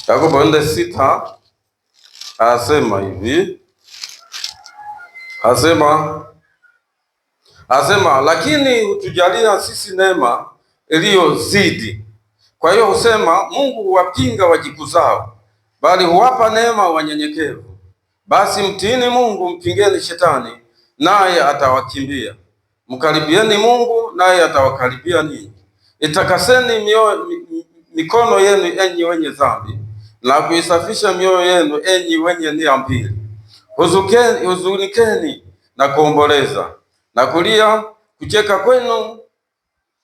Yakobo 4:6 anasema hivi, asema lakini hutujalia sisi neema iliyozidi. Kwa hiyo husema Mungu huwapinga wajikuzao, bali huwapa neema wanyenyekevu. Basi mtiini Mungu, mpingeni shetani, naye atawakimbia. Mkaribieni Mungu, naye atawakaribia ninyi. Itakaseni mikono yenu enyi wenye dhambi, na kuisafisha mioyo yenu enyi wenye nia mbili. Huzunikeni na kuomboleza na kulia, kucheka kwenu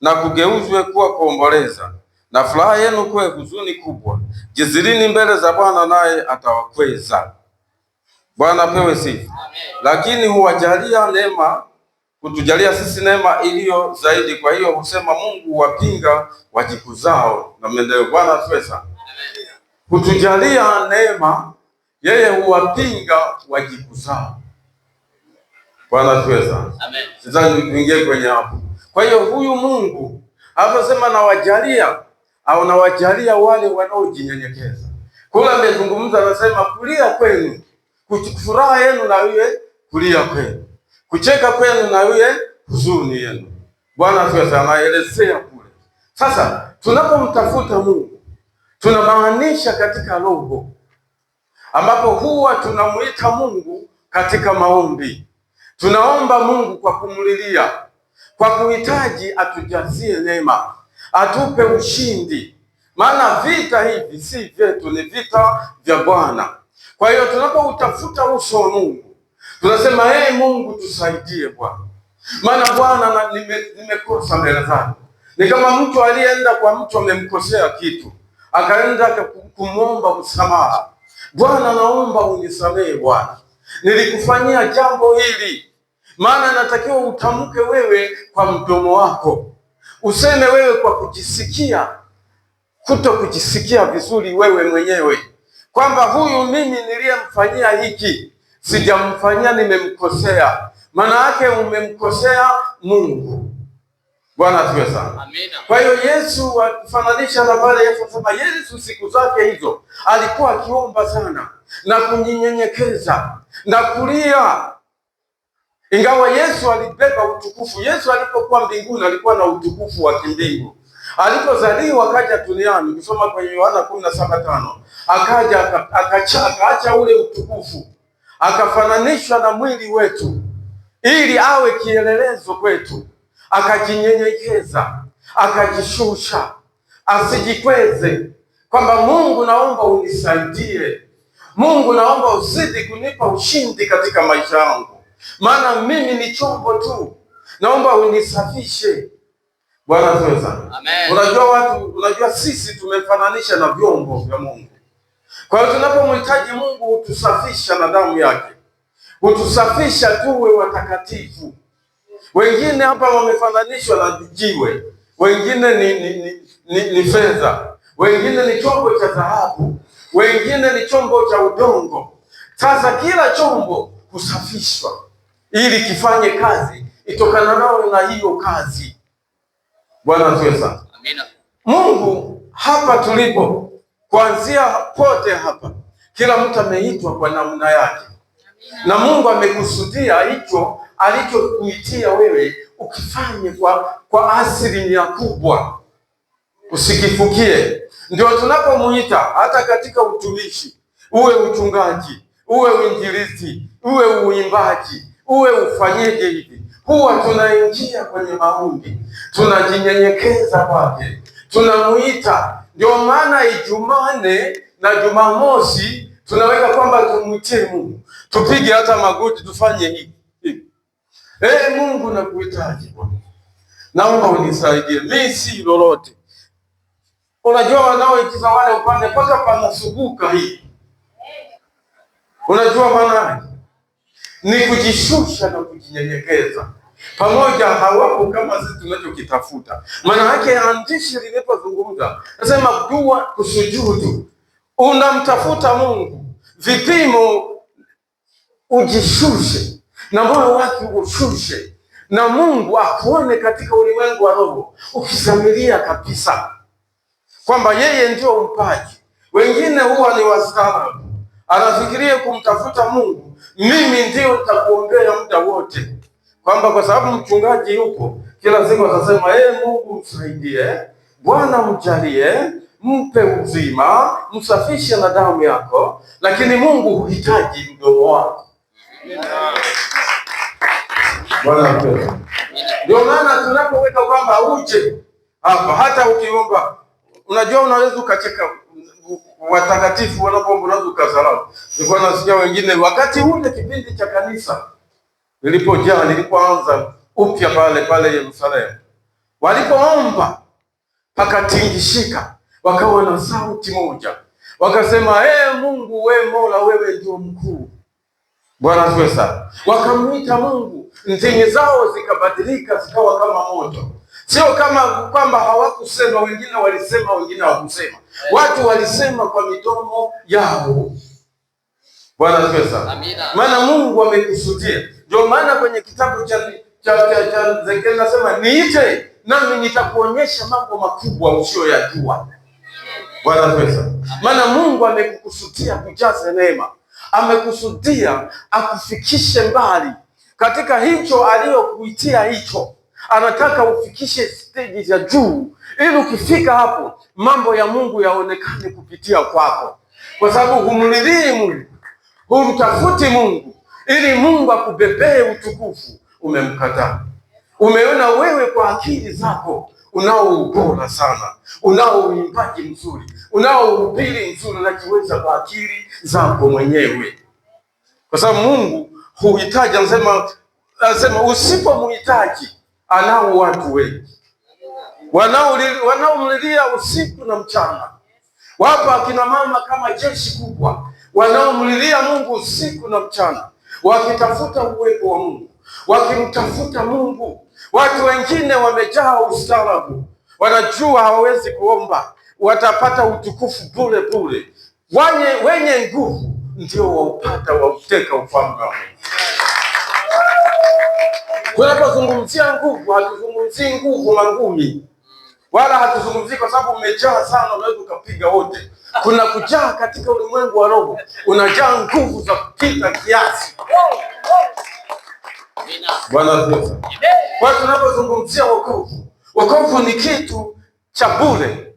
na kugeuzwe kuwa kuomboleza, na furaha yenu kuwe huzuni kubwa. Jizilini mbele za Bwana, naye atawakweza. Bwana apewe sifa. Lakini huwajalia neema, kutujalia sisi neema iliyo zaidi. Kwa hiyo husema Mungu huwapinga wajikuzao na maendeleo. Bwana asifiwe sana. Hutujalia neema, yeye huwapinga wajikuzao. Bwana asifiwe sana. Amen. Sasa niingie kwenye hapo. Kwa hiyo huyu Mungu aliposema nawajalia au nawajalia wale wanaojinyenyekeza. Kule amezungumza anasema kulia kwenu, furaha yenu na iwe kulia kwenu, kucheka kwenu na iwe huzuni yenu. Bwana asifiwe sana, anaelezea kule. Sasa tunapomtafuta Mungu tunamaanisha katika roho, ambapo huwa tunamuita Mungu katika maombi. Tunaomba Mungu kwa kumlilia, kwa kuhitaji atujazie neema, atupe ushindi, maana vita hivi si vyetu, ni vita vya Bwana. Kwa hiyo tunapoutafuta uso wa Mungu tunasema hey, Mungu tusaidie Bwana, maana Bwana nimekosa mbele zako. Ni kama mtu aliyeenda kwa mtu amemkosea kitu, akaenda kumwomba msamaha. Bwana, naomba unisamehe Bwana, nilikufanyia jambo hili. Maana natakiwa utamke wewe kwa mdomo wako, useme wewe kwa kujisikia, kuto kujisikia vizuri wewe mwenyewe kwamba huyu mimi niliyemfanyia hiki sijamfanyia, nimemkosea. Maana yake umemkosea Mungu. Bwana asifiwe sana. Amina. Kwa hiyo Yesu akifananisha na pale, Yesu anasema Yesu siku zake hizo alikuwa akiomba sana na kujinyenyekeza na kulia. Ingawa Yesu alibeba utukufu. Yesu alipokuwa mbinguni alikuwa na utukufu wa kimbingu. Alipozaliwa akaja duniani, ukisoma kwenye Yohana 17:5, akaja akaacha ule utukufu, akafananishwa na mwili wetu ili awe kielelezo kwetu, akajinyenyekeza, akajishusha, asijikweze, kwamba Mungu naomba unisaidie, Mungu naomba uzidi kunipa ushindi katika maisha yangu, maana mimi ni chombo tu, naomba unisafishe. Bwana asifiwe sana. Amen. Unajua watu, unajua sisi tumefananisha na vyombo vya Mungu. Kwa hiyo tunapomhitaji Mungu hutusafisha na damu yake, hutusafisha tuwe watakatifu. Wengine hapa wamefananishwa na jiwe, wengine ni fedha, wengine ni chombo cha dhahabu, wengine ni chombo cha udongo. Sasa kila chombo husafishwa ili kifanye kazi itokana nao na hiyo kazi. Bwana asifiwe sana. Amina. Mungu hapa tulipo, kuanzia pote hapa, kila mtu ameitwa kwa namna yake, na Mungu amekusudia hicho alichokuitia wewe ukifanye kwa asilimia kubwa, usikifukie. Ndio tunapomuita hata katika utumishi, uwe uchungaji, uwe uinjilisti, uwe uimbaji, uwe ufanyeje hivi, huwa tunaingia kwenye maombi, tunajinyenyekeza kwake, tunamuita. Ndio maana Ijumaa na Jumamosi tunaweka kwamba tumwitie Mungu, tupige hata magoti, tufanye hivi hivi. Mungu nakuhitaji Bwana, naomba unisaidie, mi si lolote. Unajua wanaoigiza wale upande mpaka panasuguka hii, unajua maana ni kujishusha na kujinyenyekeza pamoja, hawapo kama sisi tunachokitafuta. Maana yake andishi linapozungumza nasema dua, kusujudu, unamtafuta Mungu, vipimo ujishushe na moyo wake ushushe, na Mungu akuone katika ulimwengu wa roho ukisamiria kabisa kwamba yeye ndio mpaji. Wengine huwa ni wastaarabu, anafikiria kumtafuta Mungu, mimi ndio nitakuombea muda wote, kwamba kwa sababu mchungaji yupo kila siku atasema hey, Mungu msaidie, Bwana mjalie, mpe uzima, msafishe na damu yako. Lakini Mungu huhitaji mdomo wako. Bwana apewe. Ndio maana tunapoweka kwamba uje hapa, hata ukiomba, unajua unaweza ukacheka watakatifu wanapoomba, unaweza ukasahau. Nilikuwa nasikia wengine wakati ule kipindi cha kanisa nilipojaa, nilipoanza upya pale pale Yerusalemu, walipoomba pakatingishika, wakawa na sauti moja, wakasema ee Mungu, we Mola, wewe ndio mkuu. Bwana asifiwe sana. Wakamwita Mungu, ndimi zao zikabadilika zikawa kama moto. Sio kama kwamba hawakusema, wengine walisema, wengine hawakusema. Watu walisema kwa midomo yao. Bwana asifiwe sana. Maana Mungu amekusudia. Ndio maana kwenye kitabu cha Ezekieli nasema niite nami nitakuonyesha mambo makubwa usiyoyajua. Bwana asifiwe sana. Maana Mungu amekukusudia kujaza neema, amekusudia akufikishe mbali katika hicho aliyokuitia hicho, anataka ufikishe stage ya juu, ili ukifika hapo mambo ya Mungu yaonekane kupitia kwako, kwa sababu humlilii Mungu, humtafuti Mungu ili Mungu akubebee utukufu. Umemkataa, umeona wewe kwa akili zako unao ubora sana, unao uimbaji mzuri, unao uhubiri mzuri, unajiweza kwa akili zako mwenyewe, kwa sababu Mungu huhitaji. Anasema usipomhitaji, anao watu wengi wanaomlilia usiku na mchana. Wapo akina mama kama jeshi kubwa wanaomlilia Mungu usiku na mchana, wakitafuta uwepo wa Mungu, wakimtafuta Mungu. Watu wengine wamejaa ustaarabu, wanajua hawawezi kuomba, watapata utukufu bure bure. Wenye nguvu ndio waupata, wauteka ufalme wa Mungu. Tunapozungumzia nguvu, hatuzungumzii nguvu mangumi, wala hatuzungumzii kwa sababu umejaa sana unaweza ukapiga wote. Kuna kujaa katika ulimwengu wa roho, unajaa nguvu za kupita kiasi. Bwana asifiwe. Kwa hiyo tunapozungumzia wokovu, wokovu ni kitu cha bure.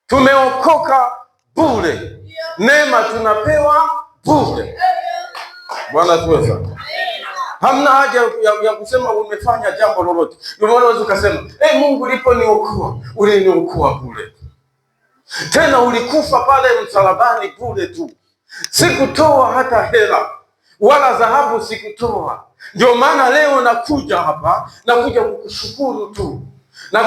Tumeokoka bure, neema tunapewa bure. Bwana asifiwe. Hamna haja ya kusema umefanya jambo lolote. Ndio maana unaweza ukasema hey, Mungu uliponiokoa uliniokoa bure, tena ulikufa pale msalabani bure tu, sikutoa hata hela wala dhahabu sikutoa. Ndio maana leo nakuja hapa, nakuja kukushukuru tu na